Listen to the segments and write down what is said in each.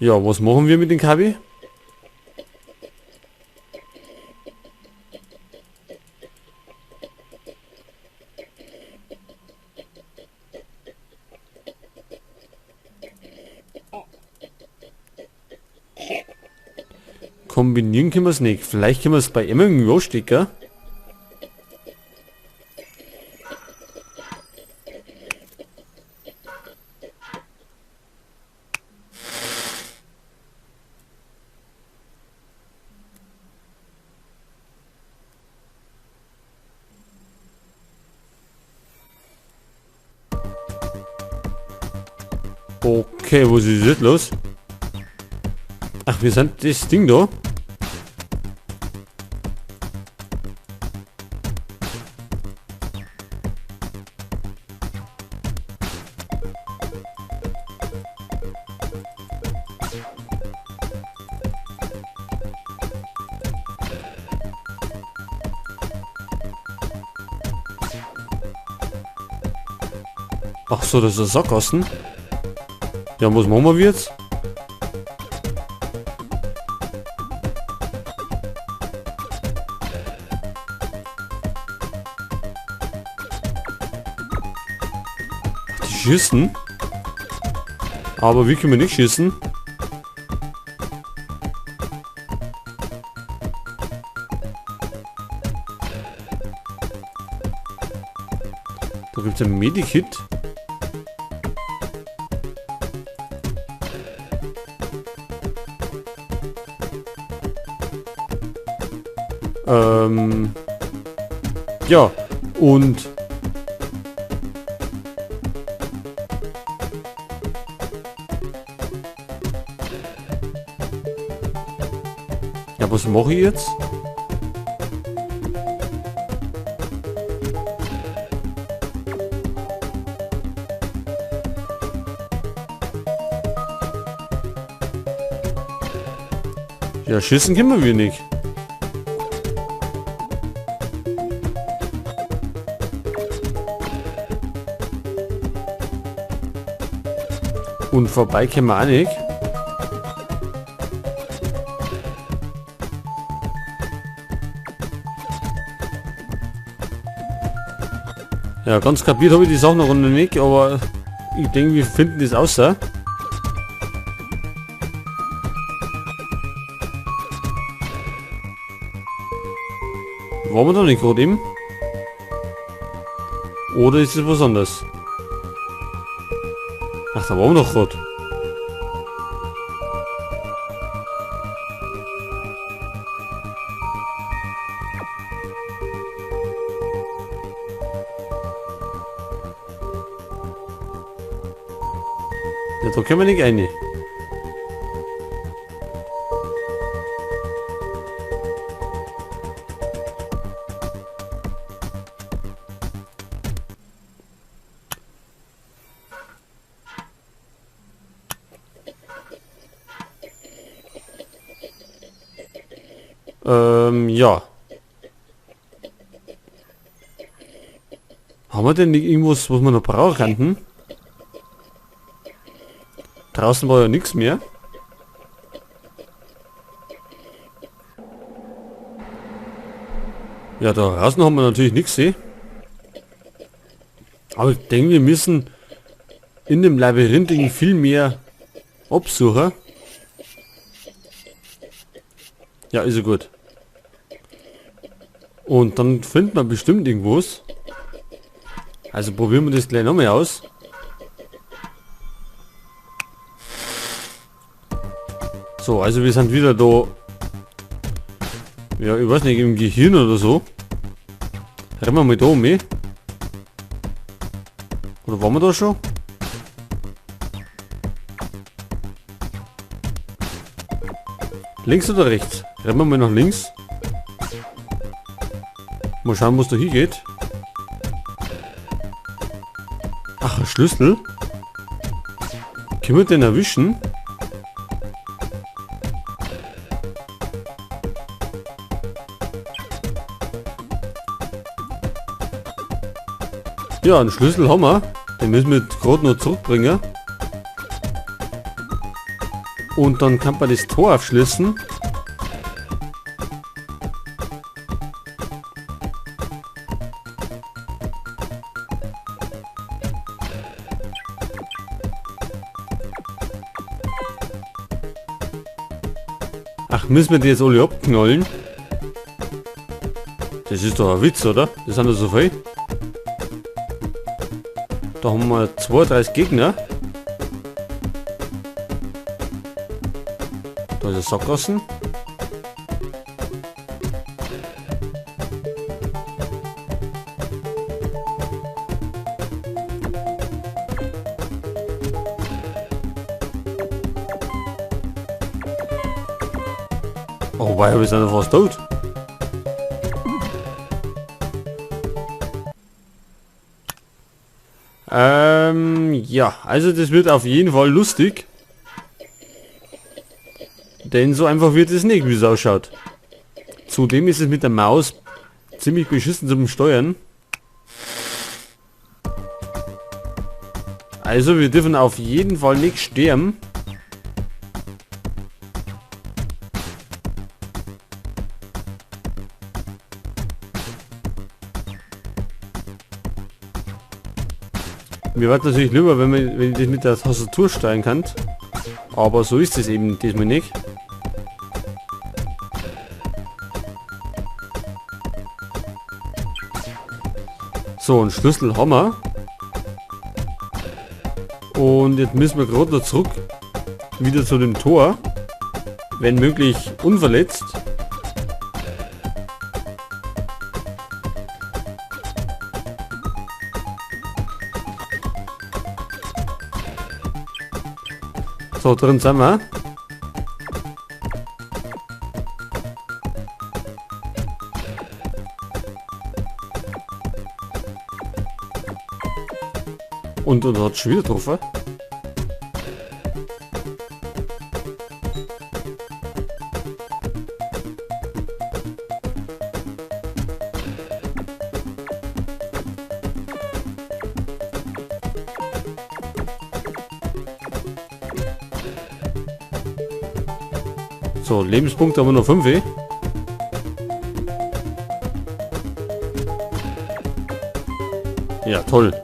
Ja, was machen wir mit dem Kabi? Kombinieren können wir es nicht. Vielleicht können wir es bei ihm irgendwie anstecken. Okay, was ist jetzt los? Ach, wir sind das Ding da. Ach so, das ist ein Sackgassen. Ja, was machen wir jetzt? Ach, die schießen. Aber wie können wir nicht schießen? Da gibt's ein Medikit. Ja, und ja, was mache ich jetzt? Ja, schießen können wir nicht. Und vorbei können wir auch nicht. Ja, ganz kapiert habe ich die Sache noch nicht, aber ich denke, wir finden das außer. Waren wir da nicht gerade eben? Oder ist es was anderes? Ach, da waren wir doch gerade. Ja, da können wir nicht rein. Ja. Haben wir denn nicht irgendwas, was wir noch brauchen könnten? Draußen war ja nichts mehr. Ja, da draußen haben wir natürlich nichts gesehen. Aber ich denke, wir müssen in dem Labyrinth irgendwie viel mehr absuchen. Ja, ist ja gut. Und dann findet man bestimmt irgendwas. Also probieren wir das gleich nochmal aus. So, also wir sind wieder da. Ja, ich weiß nicht, im Gehirn oder so. Rennen wir mal da um, eh? Oder waren wir da schon? Links oder rechts? Rennen wir mal nach links. Mal schauen, was da hier geht. Ach, ein Schlüssel. Können wir den erwischen? Ja, einen Schlüssel haben wir. Den müssen wir gerade noch zurückbringen. Und dann kann man das Tor aufschließen. Ach, müssen wir die jetzt alle abknallen? Das ist doch ein Witz, oder? Das sind doch so viel. Da haben wir 32 Gegner. Da ist eine Sackgassen. Oh, wobei, wir sind ja fast tot. Ja, also das wird auf jeden Fall lustig. Denn so einfach wird es nicht, wie es ausschaut. Zudem ist es mit der Maus ziemlich beschissen zum Steuern. Also wir dürfen auf jeden Fall nicht sterben. Mir war natürlich lieber, wenn ich das mit der Tastatur steuern kann. Aber so ist es eben diesmal nicht. So, einen Schlüssel haben wir. Und jetzt müssen wir gerade noch zurück. Wieder zu dem Tor. Wenn möglich unverletzt. So, drin sind wir. Und hat schon wieder getroffen. So, Lebenspunkte haben wir noch 5. Ja, toll.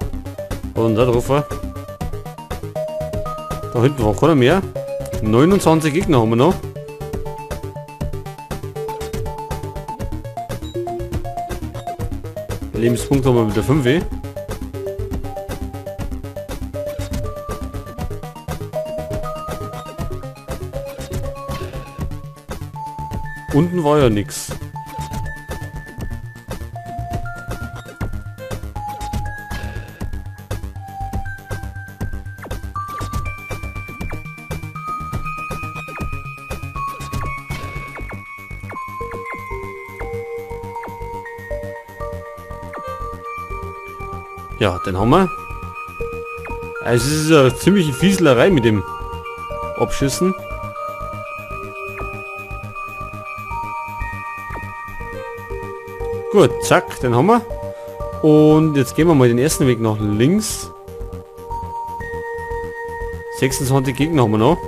Und da drauf. Da hinten war keiner mehr. 29 Gegner haben wir noch. Lebenspunkte haben wir wieder 5. Unten war ja nix. Ja, den haben wir. Also es ist eine ziemliche Fieselerei mit dem Abschießen. Gut, zack, den haben wir. Und jetzt gehen wir mal den ersten Weg nach links. 26 Gegner haben wir noch.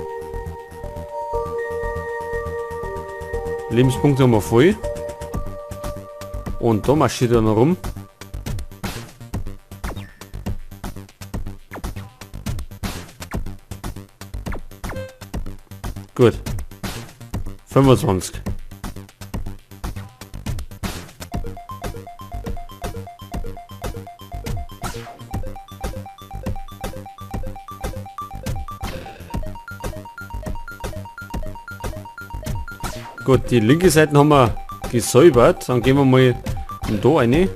Lebenspunkte haben wir voll. Und da marschiert er noch rum. Gut. 25. Gut, die linke Seite haben wir gesäubert. Dann gehen wir mal da rein.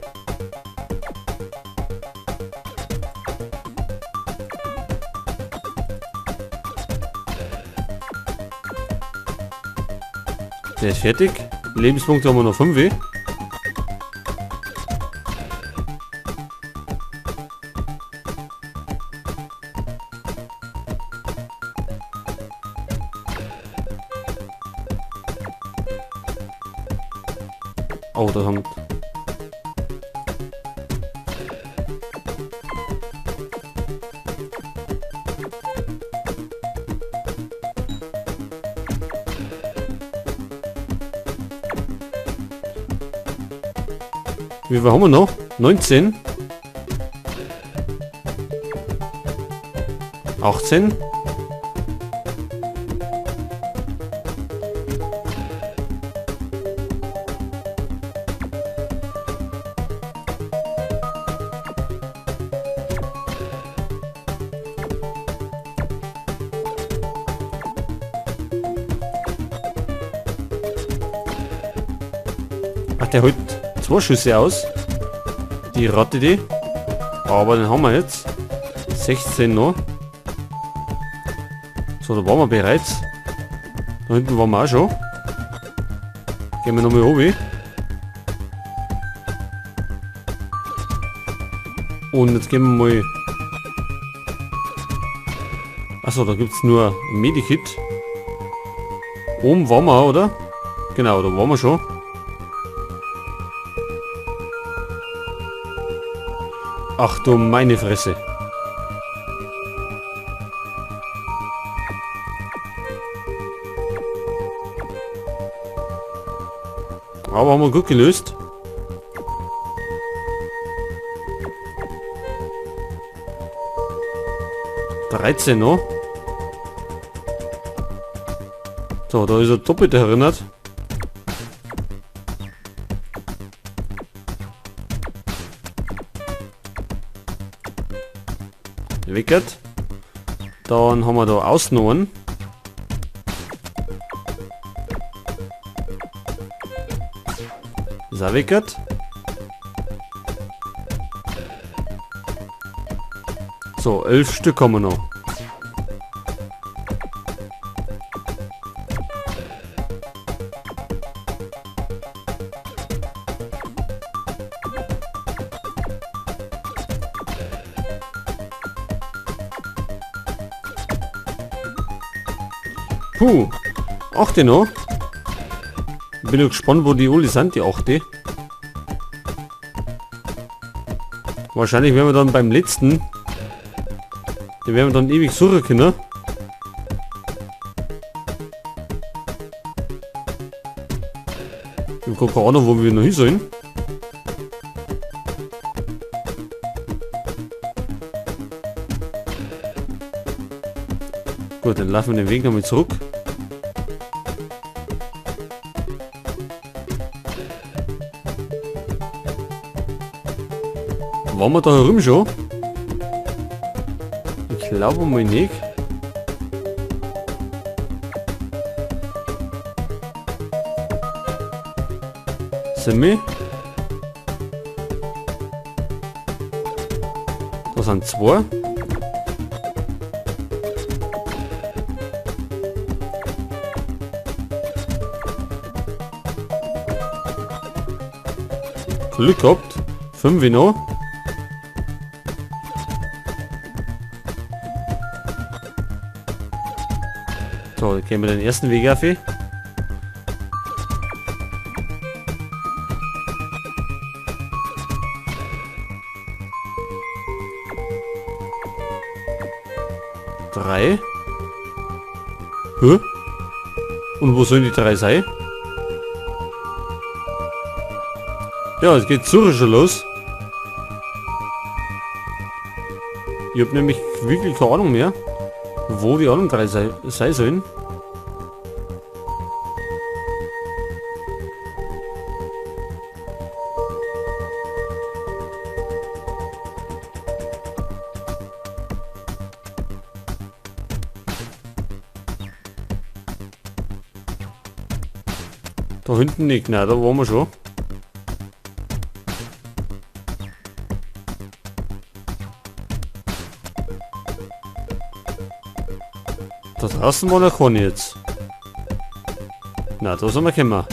Der ist fertig. Lebenspunkte haben wir noch 5. Oh, da haben Wie viel haben wir noch? 19. 18. Ach, der holt 2 Schüsse aus. Die Ratte, die. Aber den haben wir jetzt. 16 noch. So, da waren wir bereits. Da hinten waren wir auch schon. Gehen wir nochmal runter. Und jetzt gehen wir mal... Achso, da gibt's nur ein Medikit. Oben waren wir, oder? Genau, da waren wir schon. Ach du meine Fresse. Aber haben wir gut gelöst. 13 noch. So, da ist er doppelt erinnert. Wickert. Dann haben wir da außen noch einen. Ist auch wickert. So, 11 Stück haben wir noch. Puh, 8 noch. Bin ich gespannt, wo die alle sind, die 8. Wahrscheinlich werden wir dann beim letzten, den werden wir dann ewig suchen können. Ich hab keine Ahnung, wo wir noch hin sollen. Gut, dann laufen wir den Weg nochmal zurück. Waren wir da herum schon? Ich glaube mal nicht. Sind wir? Da sind 2. Glück gehabt. 5 noch. So, dann gehen wir den ersten Weg auf. 3. Hä? Und wo sollen die 3 sein? Ja, es geht so schon los. Ich hab nämlich wirklich keine Ahnung mehr, wo die anderen 3 sein sollen. Da hinten nicht, nein, da waren wir schon. Da draußen war noch keiner jetzt. Na, da sind wir gekommen.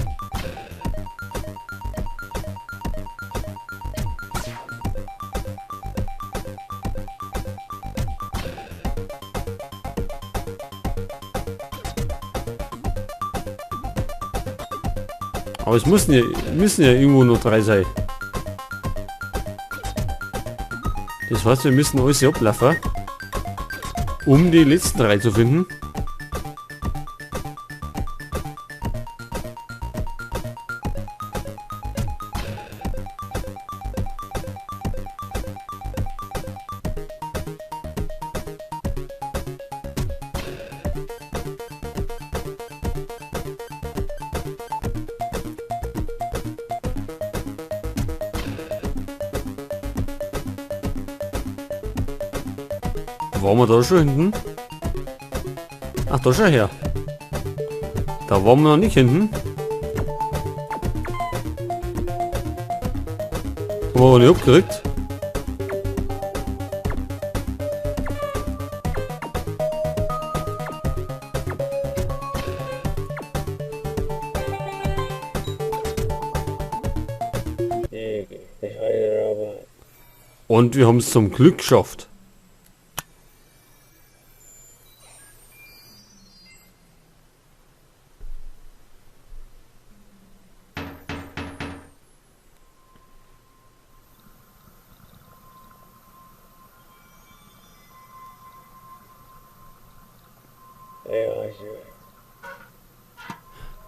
Aber es müssen ja irgendwo nur 3 sein. Das heißt, wir müssen alles hier ablaufen, um die letzten 3 zu finden. Waren wir da schon hinten? Ach, da schon her. Da waren wir noch nicht hinten. Haben wir aber nicht abgekriegt. Und wir haben es zum Glück geschafft.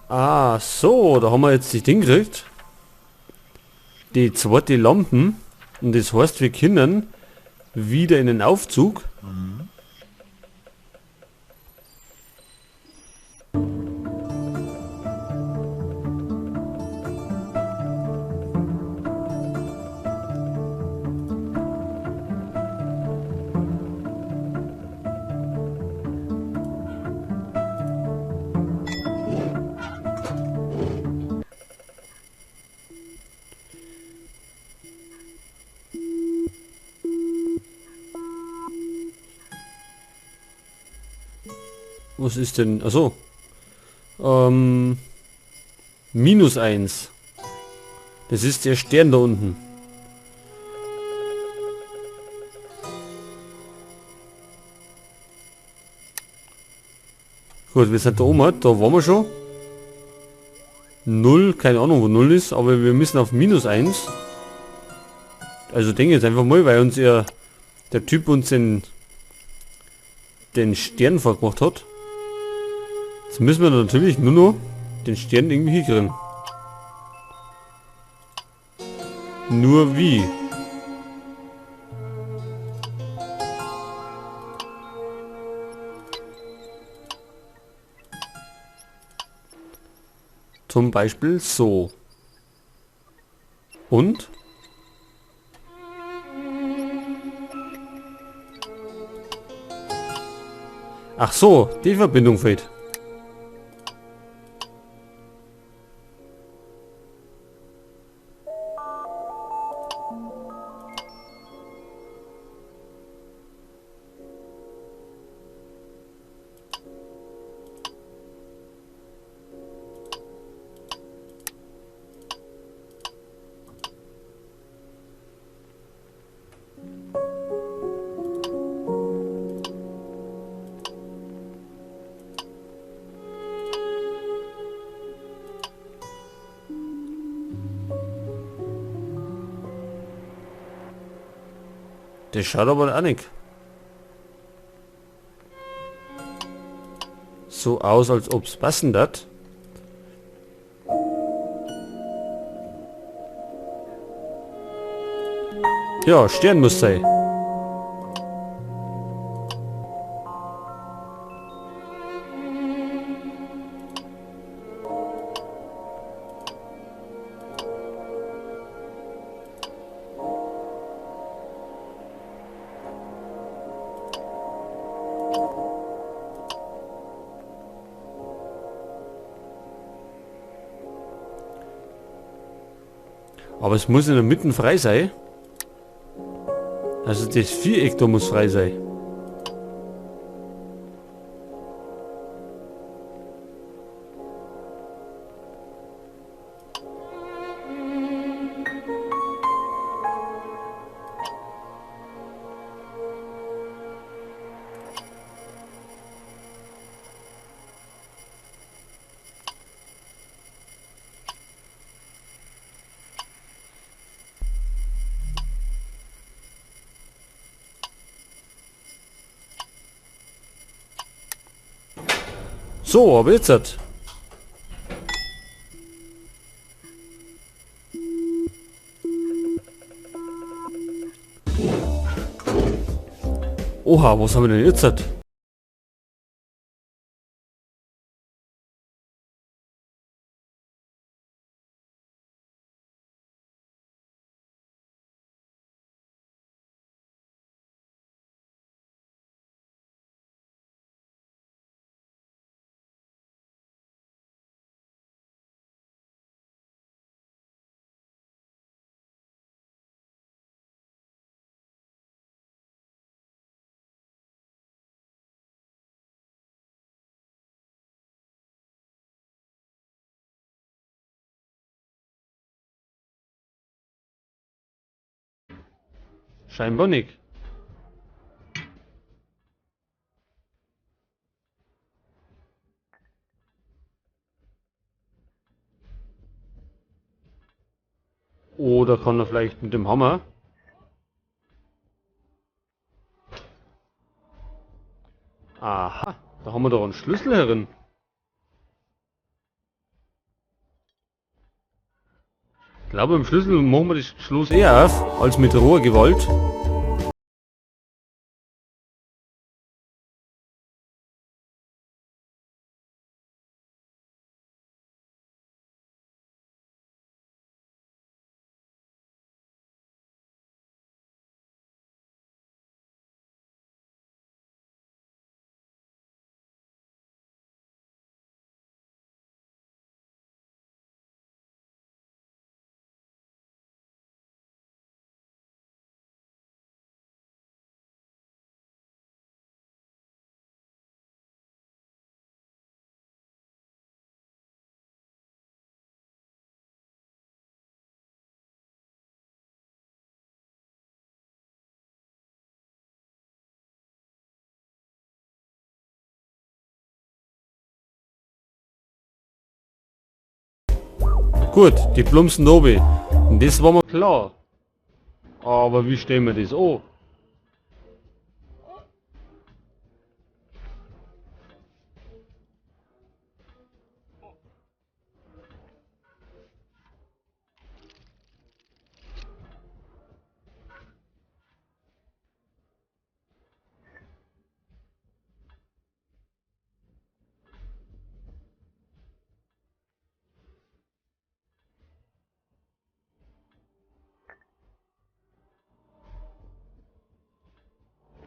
Ah, so, da haben wir jetzt die Ding gekriegt. Die zweite Lampen. Und das heißt, wir können wieder in den Aufzug. Was ist denn? Achso. Minus 1. Das ist der Stern da unten. Gut, wir sind da oben, da waren wir schon. 0, keine Ahnung wo 0 ist, aber wir müssen auf minus 1. Also denke jetzt einfach mal, weil uns ja der Typ uns den Stern vorgemacht hat. Jetzt müssen wir natürlich nur noch den Stern irgendwie hinkriegen. Nur wie? Zum Beispiel so. Und? Ach so, die Verbindung fehlt. Das schaut aber auch nicht so aus, als ob's passen hat. Ja, Stern muss sein. Aber es muss in der Mitte frei sein. Also das Viereck da muss frei sein. So, aber jetzt hat. Oha, was haben wir denn jetzt? Scheinbar nicht. Oder kann er vielleicht mit dem Hammer? Aha, da haben wir doch einen Schlüssel herin. Ich glaube, im Schlüssel machen wir das Schloss eher auf, als mit roher Gewalt. Gut, die plumpsen oben. Das war mir klar. Aber wie stellen wir das an?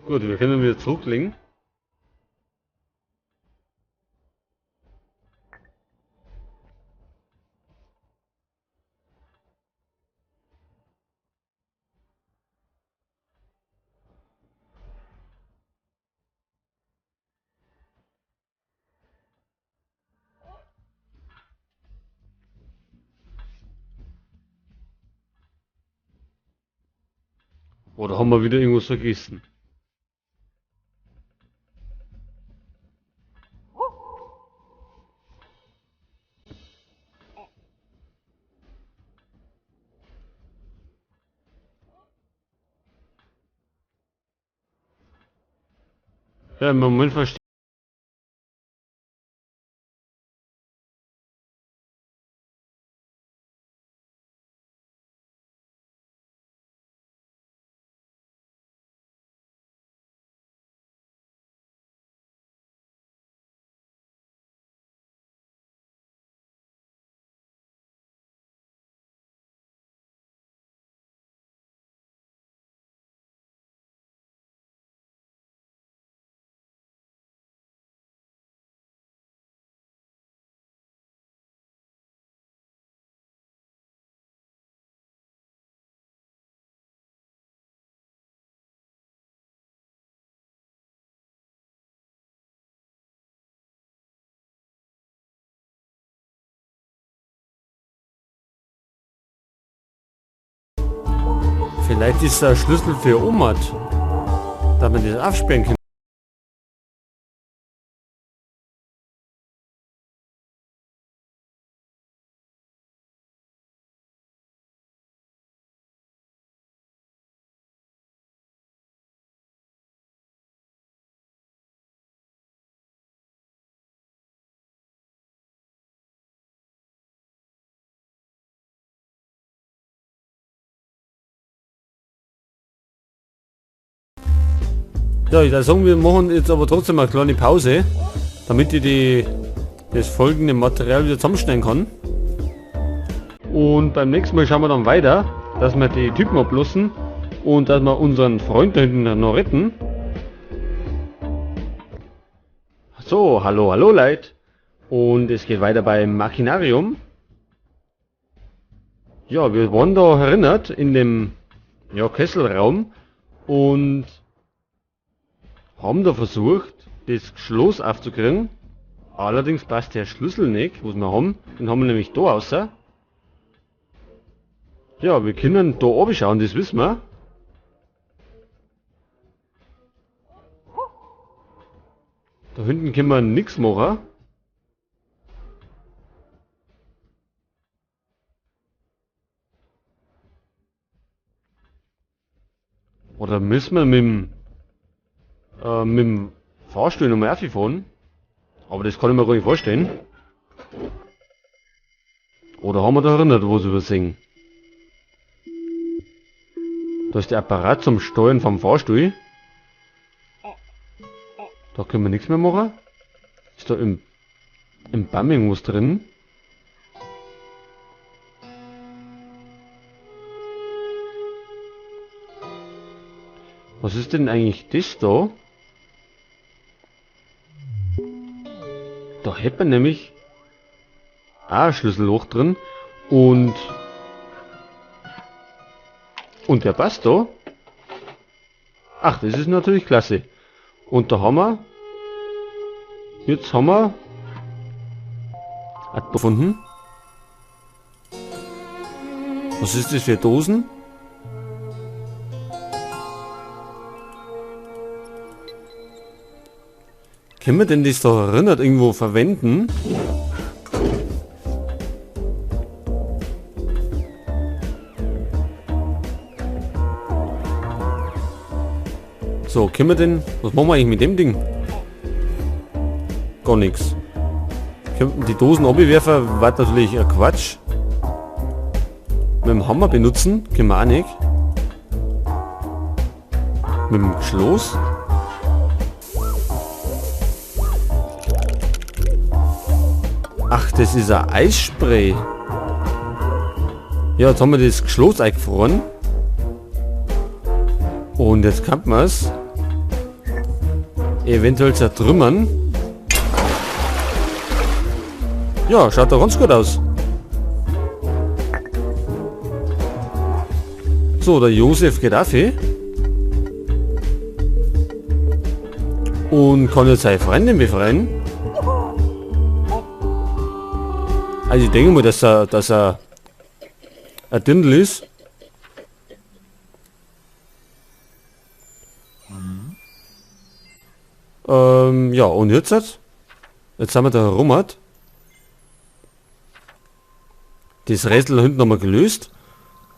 Gut, wir können wieder zurücklegen. Oder haben wir wieder irgendwas vergessen? Ja, im Moment verstehe Vielleicht ist der Schlüssel für Omat, dass man das aufsperren kann. Ja, ich würde sagen, wir machen jetzt aber trotzdem eine kleine Pause, damit ich das folgende Material wieder zusammenschneiden kann. Und beim nächsten Mal schauen wir dann weiter, dass wir die Typen ablassen und dass wir unseren Freund da hinten noch retten. So, hallo, hallo Leute. Und es geht weiter beim Machinarium. Ja, wir waren da erinnert in dem, ja, Kesselraum und haben da versucht, das Schloss aufzukriegen. Allerdings passt der Schlüssel nicht, was wir haben. Den haben wir nämlich da außer. Ja, wir können da oben schauen, das wissen wir. Da hinten können wir nichts machen. Oder müssen wir mit dem Fahrstuhl nochmal rauffahren? Aber das kann ich mir gar nicht vorstellen. Oder haben wir da erinnert, was übersehen? Da ist der Apparat zum Steuern vom Fahrstuhl. Da können wir nichts mehr machen. Ist da im Baum irgendwas drin? Was ist denn eigentlich das da? Da hätte man nämlich auch ein Schlüsselloch drin und der passt da. Ach, das ist natürlich klasse. Und da haben wir, jetzt haben wir gefunden. Was ist das für Dosen? Können wir denn das da erinnert irgendwo verwenden? So, können wir denn... Was machen wir eigentlich mit dem Ding? Gar nichts. Könnten die Dosen abwerfen, war natürlich ein Quatsch. Mit dem Hammer benutzen, können wir auch nicht. Mit dem Schloss. Ach, das ist ein Eisspray. Ja, jetzt haben wir das Schloss eingefroren. Und jetzt kann man es eventuell zertrümmern. Ja, schaut doch ganz gut aus. So, der Josef geht auf. Und kann jetzt seine Freundin befreien. Also ich denke mal, dass er ein Dirndl ist. Ja, und jetzt? Jetzt sind wir da herum. Das Rätsel hinten haben wir gelöst.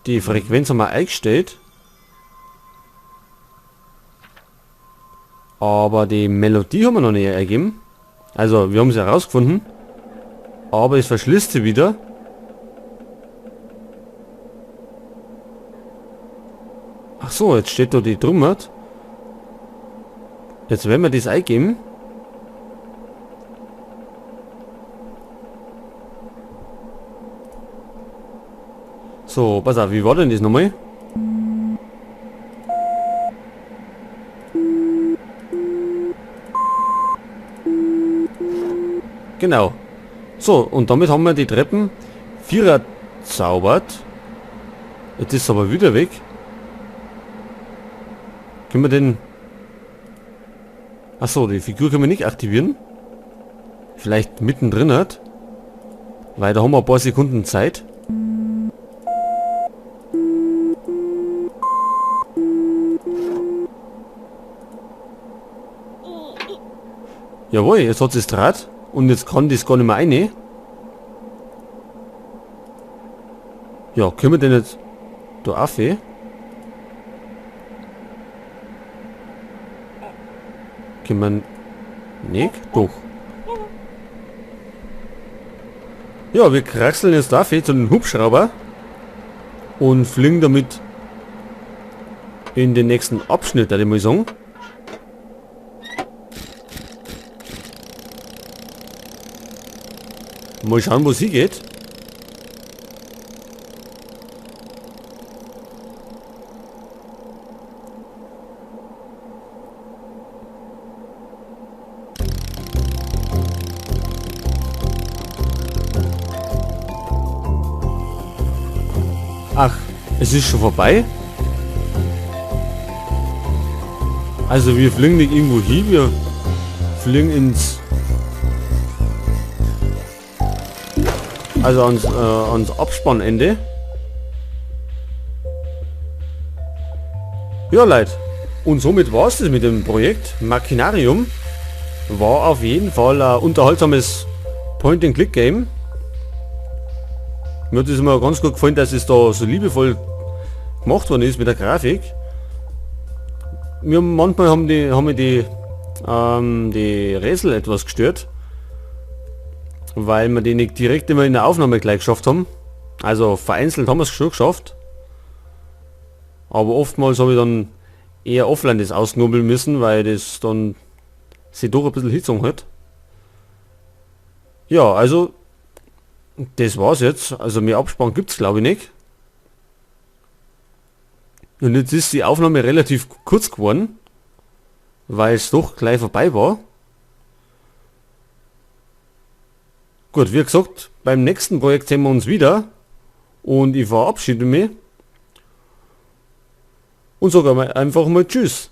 Die Frequenz haben wir eingestellt. Aber die Melodie haben wir noch nicht ergeben. Also, wir haben sie herausgefunden. Aber es verschließt sie wieder. Ach so, jetzt steht da die Trummert. Jetzt werden wir das eingeben. So, pass auf, wie war denn das nochmal? Genau. So, und damit haben wir die Treppen Vierer zaubert. Jetzt ist es aber wieder weg. Können wir denn... Achso, die Figur können wir nicht aktivieren. Vielleicht mittendrin hat. Weil da haben wir ein paar Sekunden Zeit. Jawohl, jetzt hat es Draht. Und jetzt kann das gar nicht mehr rein. Ja, können wir denn jetzt da auf? Können wir nicht? Doch. Ja, wir kraxeln jetzt da zu den Hubschrauber und fliegen damit in den nächsten Abschnitt, würde ich mal sagen. Mal schauen, wo sie geht. Ach, es ist schon vorbei. Also wir fliegen nicht irgendwo hin, wir fliegen ins... Also ans Abspannende. Ja, Leute. Und somit war es das mit dem Projekt Machinarium. War auf jeden Fall ein unterhaltsames Point-and-Click-Game. Mir hat es immer ganz gut gefallen, dass es da so liebevoll gemacht worden ist mit der Grafik. Mir manchmal haben die Rätsel etwas gestört, weil wir die nicht direkt immer in der Aufnahme gleich geschafft haben. Also vereinzelt haben wir es schon geschafft. Aber oftmals habe ich dann eher offline das ausknobeln müssen, weil das dann sich doch ein bisschen hinzogen hat. Ja, also das war's jetzt. Also mehr Abspann gibt's, glaube ich, nicht. Und jetzt ist die Aufnahme relativ kurz geworden, weil es doch gleich vorbei war. Gut, wie gesagt, beim nächsten Projekt sehen wir uns wieder und ich verabschiede mich und sage einfach mal Tschüss.